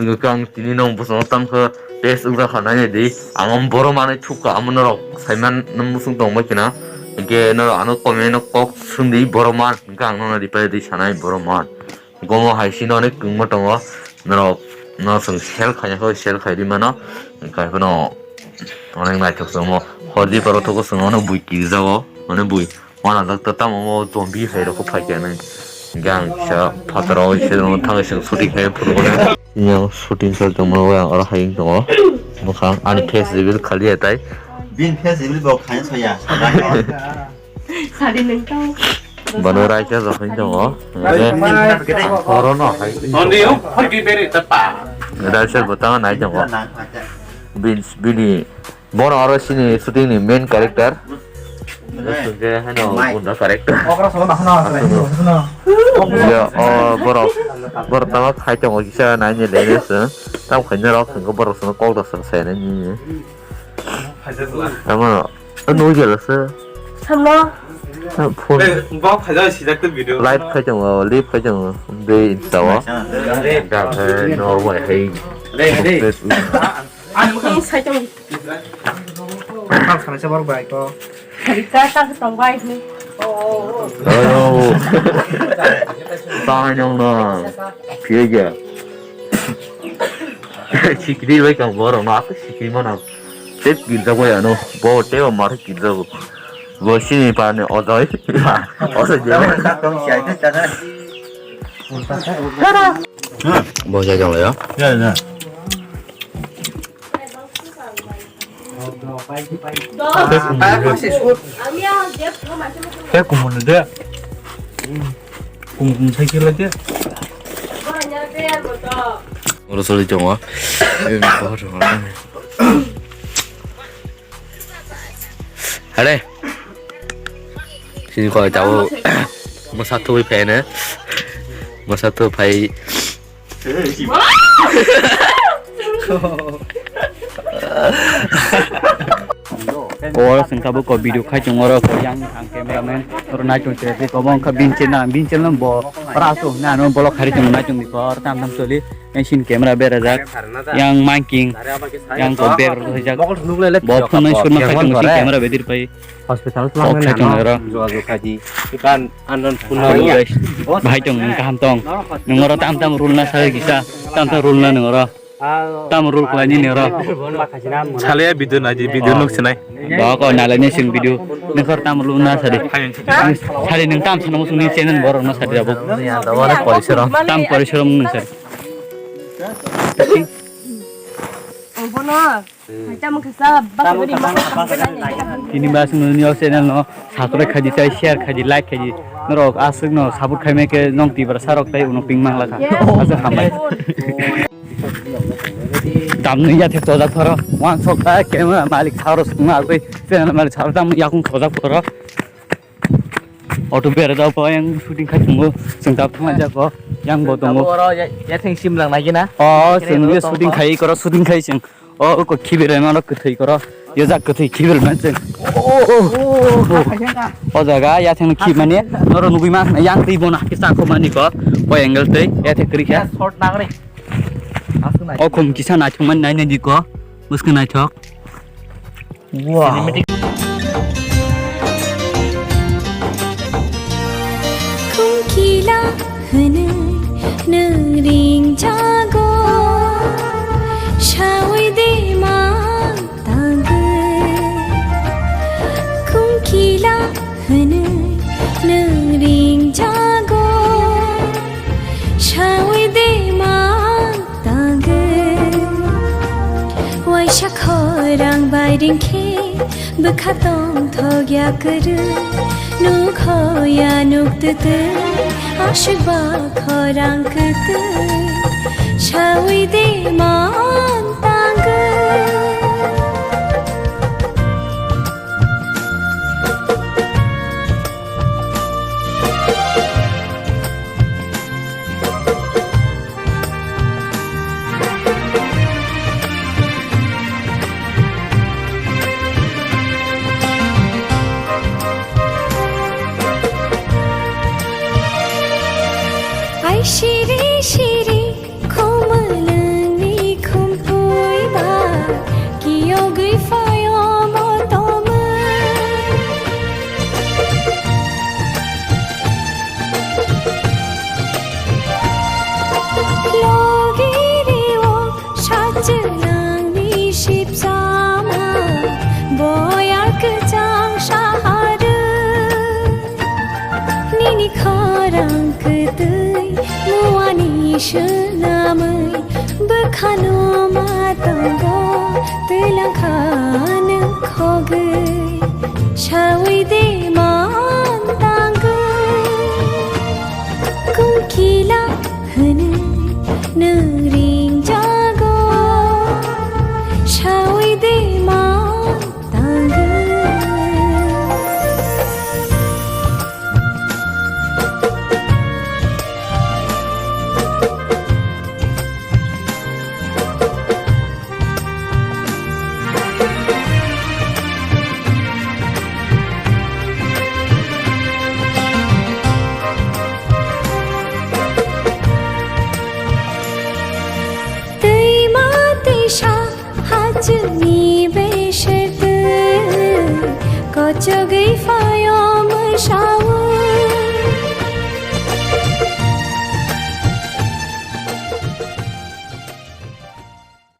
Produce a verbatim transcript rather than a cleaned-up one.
Hwnkhe ang tini nwng bwskango tamkhe test wngjakha nainai di. Ang borok manwi thukha, amo norok saiman nwng muchung tongbai kheno. Hwnkhe norok ano comment o kok swngdi borok man, hwnkhe ang nono reply di sanai borok man. Gomo hai sino onek kwbangma tongo. Norok no chwng share khaina khe share khai di mano. Hwnkhe phano onek naithok se omo hordi paro thogo chwng ono bui kirjago. Mane bui wana jak ta tamo omo zombie hai rok phai khe nai. Gang sa phataro se no thang se shooting khai phuru ne. Yang shooting khai tongmo oro hai tongo. Bwkhang ani face reveal khali ya tai. Bin face reveal bo khai soya. Sadi nang tau. Bano raisa jokhai tongo. Oro no hai. Ondi o, hoi bi bere ta pa. Raisa botang nai tongo. Bin, bini, bono oro sini shooting ni main character. Sungke hano bunda character. Ya, oh, borok, borok tama khai tongo kisa nai ni lele se. Tam khai norok sungke borok sungke kok da sung sai nai ni. Tamo, ano gela se. Samno. Phone. Bok phaida sijak tu video. Live khai tongo, live khai tongo. Be insta o. Ga khai no wai hai. Re, re. Ang sai tong. Ang sana sa borok bai ko. Hari ka ta tong bai ni. Oh. Ayo. Tang nyong na. Pia ya. Sikri bai kang borok no aku sikri mana. Tep girja go ya no. Bo tep mar girja go. Bo sini pa ne ojoi. Ojoi je. Bo ya jong ya. Ya ya. Tei kumun de. Kum kum sai kila de. Oro soli tongo. Are. Sini koi tau. Masa tu pai ne. Masa tu pai. Oro sengkha bo ko video khai chong oro ko yang ang cameraman oro nai chong chere ko bong kha bin chena bin chena bo ora so na no bolo khari chong nai chong ko oro tam tam choli. Engsin camera berajak, yang miking, yang ko ber rojak. Bo phone nai surma khai tong si camera bedir pai. Hospital kok khai tong ro. Jogajog khai di. Ikan anon phone nai. Hello guys. Bahai tong nung kaham tong. Nung oro tam tam rule na sa kisa. Tam tam rule na nung oro. Tam rule khlai ni nung oro. Salaya video nai di video nuk sinai. Doko nalai ni sing video. Nung kor tam rule na sadi. Sadi nung tam sana musung ni channel borok na sadi abo. Tam porisorom nung sadi. Ang bono. Hai tamo kisa bak beri ma. Tini bas nuni o channel no subscribe khaidi tai share khaidi like khaidi. Norok aswk no support khaimai khe nong tibra sarok tai uno ping mang lakha. Aswk hambai. Tamni ya thek tojak pharo. Wan sok ta camera malik kharo sungma agoi channel malik saro tam yakung tojak pharo. Auto bera da pa yang shooting khai tongo. Chwng tab thangma jago. Yang bo tongo. Oro ya, ya theng sim lang nai gina. Oh, chwng ye shooting khai koro, shooting khai chwng. Oh, ko khibir ma no kwthwi koro. Yo jak kwthwi khibir ma chwng. Oh, oh, oh. O jaga ya theng khib mani. Noro nugui ma yang twi bona kisa ko mani ko. Ko angle twi ya thek kri kha. Short nang re. O khum kisa naithok mani nai nai di ko. Muskun naithok. Wow. Khungkila hwnwi nwng ringjago, saui de ma tangwi. Khungkila hwnwi nwng ringjago, saui de ma tangwi. Waisa khorang bai ringkhe bwkha tongthok ya kwrwi. Nukho ya nuk twtwi, aswk ba khorang kwtwi, saui de ma tangwi. Ai siri siri Swnamwi bwkhano ma tongo, twi langkha nwng khogwi. Sawi de man tangwi, kungkila hwnwi nwng ringjago. Sawi de man tangwi. Twima twisa hachwkni beser twi kochogwi phaio.